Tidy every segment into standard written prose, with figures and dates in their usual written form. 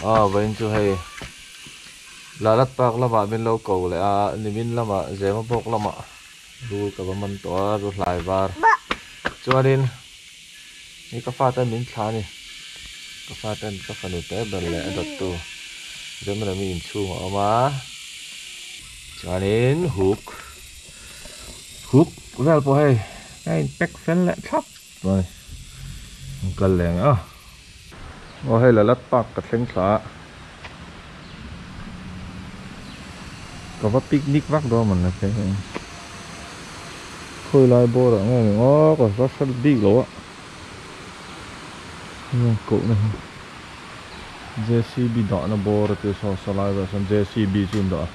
A vawiin chu hei Lalat Park lamah min lo ko leh a, nimin lamah Zemabawk lamah rul ka va man tawh a, ru hlai var. Chuanin hei ka fate min thlah a ni, ka fate ka fanu te ber leh a dawttu Zemremi inchhung a awm a, chuanin huk huk vel pawh hei a in pack fel leh thlap mai an kal leh ang a aw hei Lalat Park ka thleng thla a ka va picnic vak dawn mawn le phei hi khawi lai bawr ah nge ni aw ka va hre bik lo a heng kohna hi J_C_B dahna bawr a tia saw saw lai velah sawn J_C_B chu an dah a.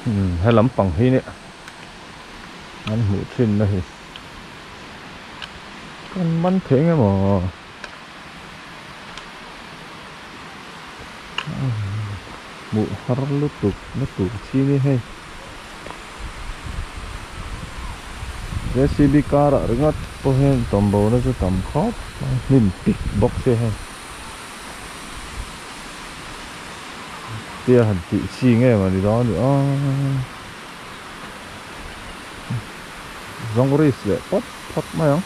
Umm he lampang hi nia an hmuh thin na hi kan man thei eng emaw hmuh har lutuk na tur chi ni hei J_C_B car ah ringawt pawh hian tawmbo na chu tam khawp mai hnim pik bawk sia hei. Tia han tih chi nge maw ni dawn ni aw zawng risk leh pawt phawt mai ang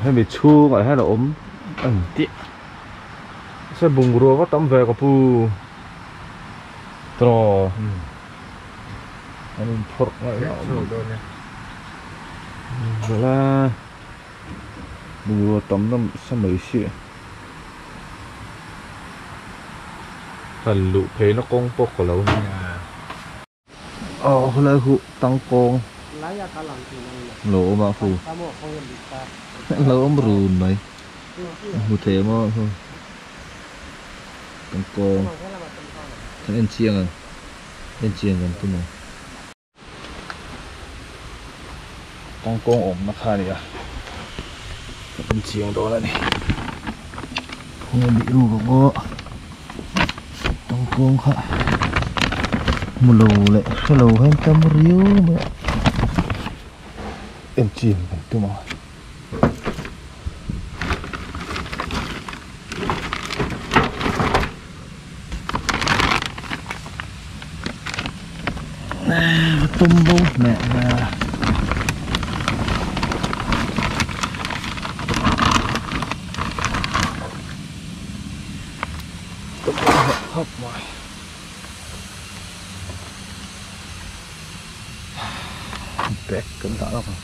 hemi chhungah hian a awm a ni tih se bungrua va tam ve ka pu tawh an inphawrh ngaih loh Vala bungrua tam na sa mai si han luh phei na kawng pawh ka lo aw helai hu tangkawng lo awm a hu lo awm run mai hmu thei ang aw hu tangkawng kan en chiang ang en chiang kan tum ang. Tangkawng awmna kha a ni a, ka en chiang dawn a ni. Khawnge bih ruk ang aw, tangkawng kha hmu lo leh hre lo hian tam riau mai a, en chiang kan tum ang. Tum bo mẹ mà tum bo hop mai bag kan dah lawk ang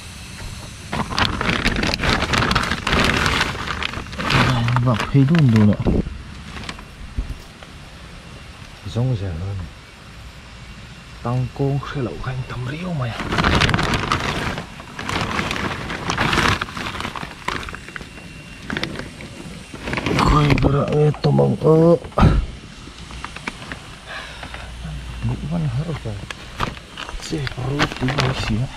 vak phei dun dun a zawng zel a ni tangkawng hre loh kha in tam riau mai a khawi berah nge tawm ang aw buh van har ve. Che ropui mai si a.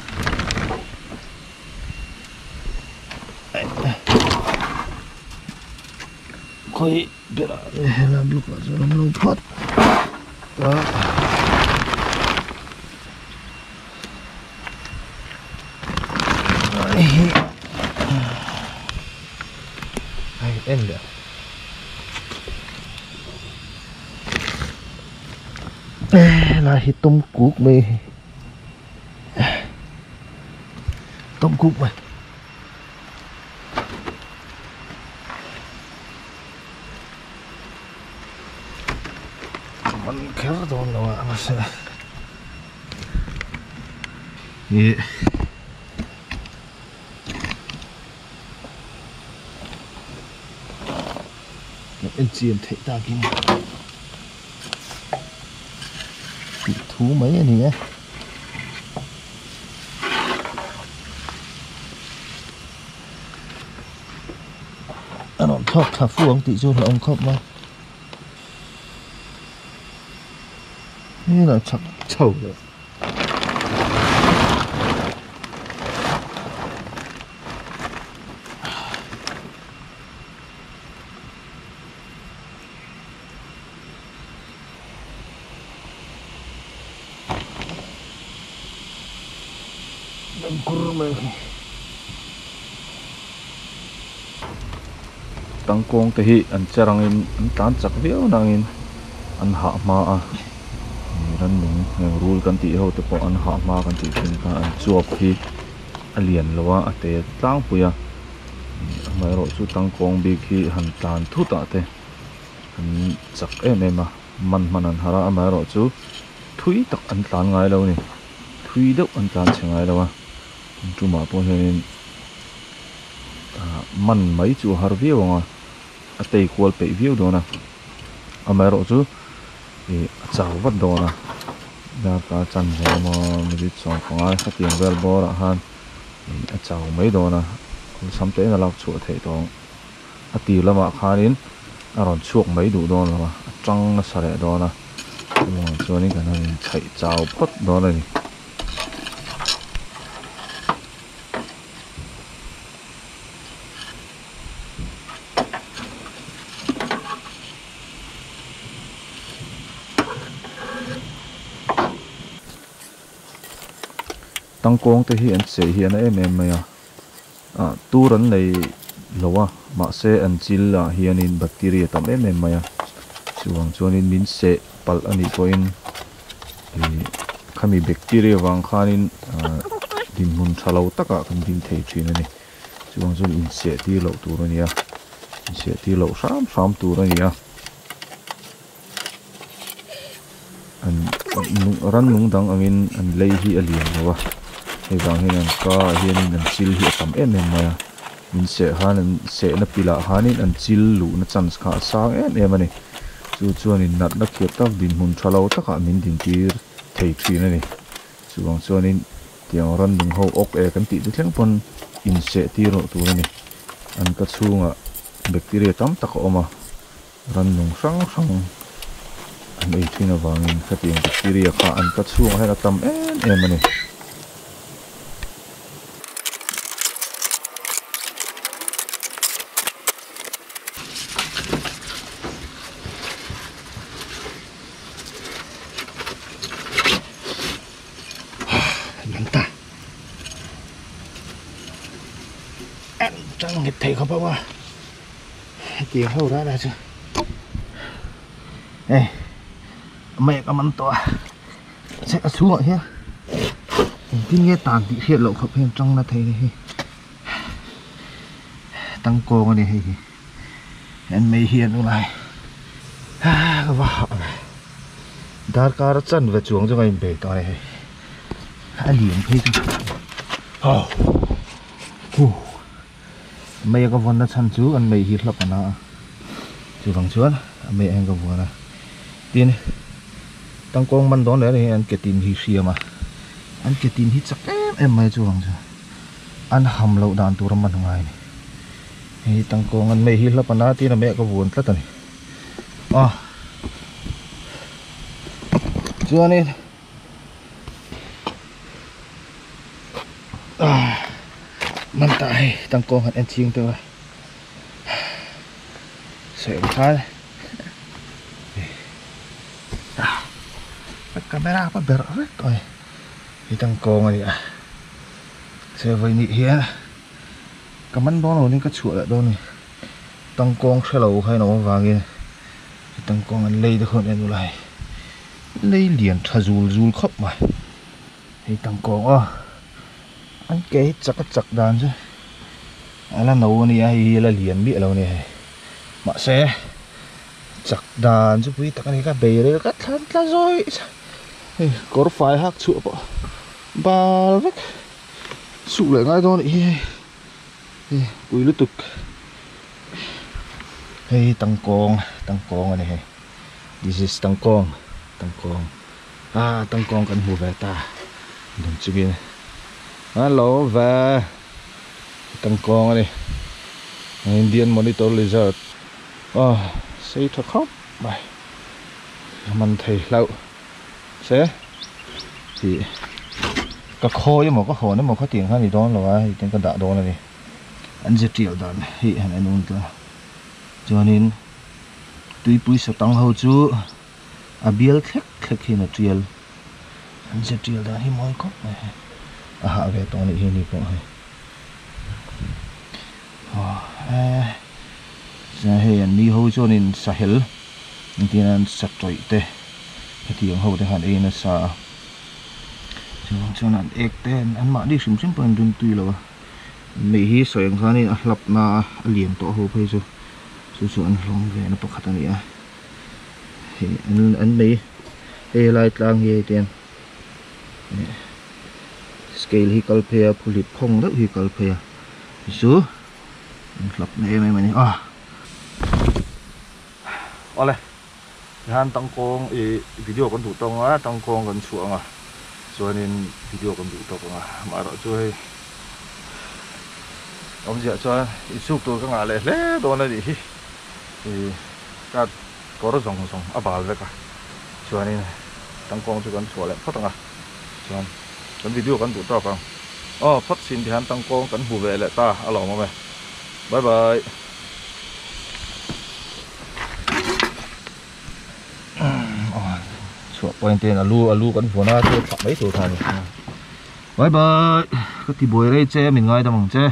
Khawi berah nge helai block ah chuan awm lo phawt a. Hei en leh. Helai hi tawm kuk mai tawm kuk mai ka man kher dawn lo a mahse ih en chian theih takin tih thu mai a ni e. A rawn thlawk thla fu ang tih chu hlauhawm khawp mai. Hei lah chak chho leh. Dam kur mai khi. Tangkawng te hi an che rangin an tlan chak viau nangin an hah hma a rannung heng rul kan tih ho te pawh an hah hma kan tih thin kha an chuap hi a lian lo a a te tlangpui a amaherawh chu tangkawng bik hi han tlan thut ah te an chak em em a man hman an har a amaherawh chu thui tak an tlan ngai lo a ni thui deuh an tlan chhe ngai lo a tumah pawh hianin man mai chu a har viau ang a a tei kual peih viau dawn a amaherawh chu ih a chau vat dawn a darkar chanve emaw minute sawmpanga hetiang vel bawr ah khan ih a chau mai dawn a awlsam te in a lak chhuah theih tawh ang a tir lamah khanin a rawn chhuak mai duh dawn lo a a tang nasa leh dawn a chuvang chuanin kan han inchhaih chau phawt dawn a ni. Tangkawng te hi an chei hi a na em em mai a ah tur an nei lo a mahse an chil ah hianin bacteria tam em em mai a chuvang chuanin min seh palh a nih pawhin ih khami bacteria vang khanin ah dinhmun tha lo takah kan ding thei thin a ni chuvang chuan inseh tir loh tur a ni a inseh tir loh hram hram tur a ni a an rannung dang angin an lei hi a lian lo a hei vang hian an ka ah hianin an chil hi a tam em em mai a min seh khan an sehna pilah khanin an chil luhna chance kha a sang em em a ni chu chuanin natna khiat tak dinhmun tha lo takah min dintir thei thin a ni chuvang chuanin tiang rannung ho awk e kan tih chu thleng pawn inseh tir loh tur a ni an ka chhungah bacteria tam tak a awm a. Rannung hrang hrang an ei thin avangin khatiang bacteria kha an ka chhungah hian a tam em em a ni. Tang nghet thei khawp a. Hetiang ho rara chu hei mek a man tawh a che a chhungah hian engtin nge tan tih hriat loh khawp hian tang na thei a ni tangkawng a ni hei hi an mei hi an ulai a ka va hah ve darkar a chan ve chuang chu ka inbei tawh a ni hei a lian phei chu aw huh. Mei a ka vawn na chhan chu an mei hi hlap a na a chuvang chuan a mei ah hian ka vuan a tin tangkawng man dawn leh hi an ke tin hi hriam a an ke tin hi chak em em mai a chuvang chuan an ham loh dan tur a man ngai a ni hei tangkawng an mei hi hlap a na tin a mei ah ka vuan tlat a ni a chuanin. Man ta hei tangkawng han en ching teuh a sawi ang khan a camera pawh berh vek tawh a ni hei tangkawng a ni a che vawi nih hian ka man dawn lo nia ka chhuah leh dawn a ni tangkawng hre lo kha in awm avangin tangkawng an lei te khawn en ula hei. Lei lian tha zul zul khawp mai hei tangkawng aw an ke hi chak a chak dan chu a la no a nia hei hi a la lian miah lo a ni hei mahse chak dan chu pui tak a ni ka bei rel ka thlan tla zawih hei kawr fai hak chhuah pawh bal vek suh leh ngai dawn anih hi hei hei pui lutuk hei hi tangkawng tangkawng a ni hei. This is Tangkawng Tangkawng ah Tangkawng kan hmu ve ta dun chungin hello ve Tangkawng a ni Indian monitor lizard ah sei tha khawp mai a man thei hlauh se tih ka khawi emaw ka hawn emaw khatiang kha a ni dawn lo a hei tin ka dah dawn a ni an ze tial dan hi han en un tla chuanin. Tuipui satang ho chu a bial thlek thlek hian a tial an ze tial dan hi mawi khawp mai hei a hah ve tawh anih hi ni pawh hei aw e Hei an ni ho chuanin sahel engtin an sa tawih te hetiang ho te khan ei nasa a chuvang chuan an ek te an mahni hrim hrim pawh an rim tui lo a mei hi sawi ang khanin a hlap na a a lian tawh ho phei chu chu chu an hlawm ve na pakhat a ni a hei an an mei hei helai tlang hi hei te hian scale hi kal phei a phuhlip khawng deuh hi kal phei a chu an hlap na em em a ni a. Awle tihian tangkawng ih video kan duh tawk anga tangkawng kan chhuah anga chuanin video kan duh tawk anga amaherawhchu hei awmzia chuan insuk tur ka ngah leh hle dawn a nih hi ih ka kawr zawng zawng a bal vek a chuanin tangkawng chu kan chhuah leh phawt anga chuan kan video kan duh tawk ang aw phawt sin tihian tangkawng kan hmu ve leh ta a lawm awm e bye bye. Chhuah point te alu alu kan vuan a chu thlah mai tur kha a ni bye bye ka ti buai rei che min ngaidam ang che.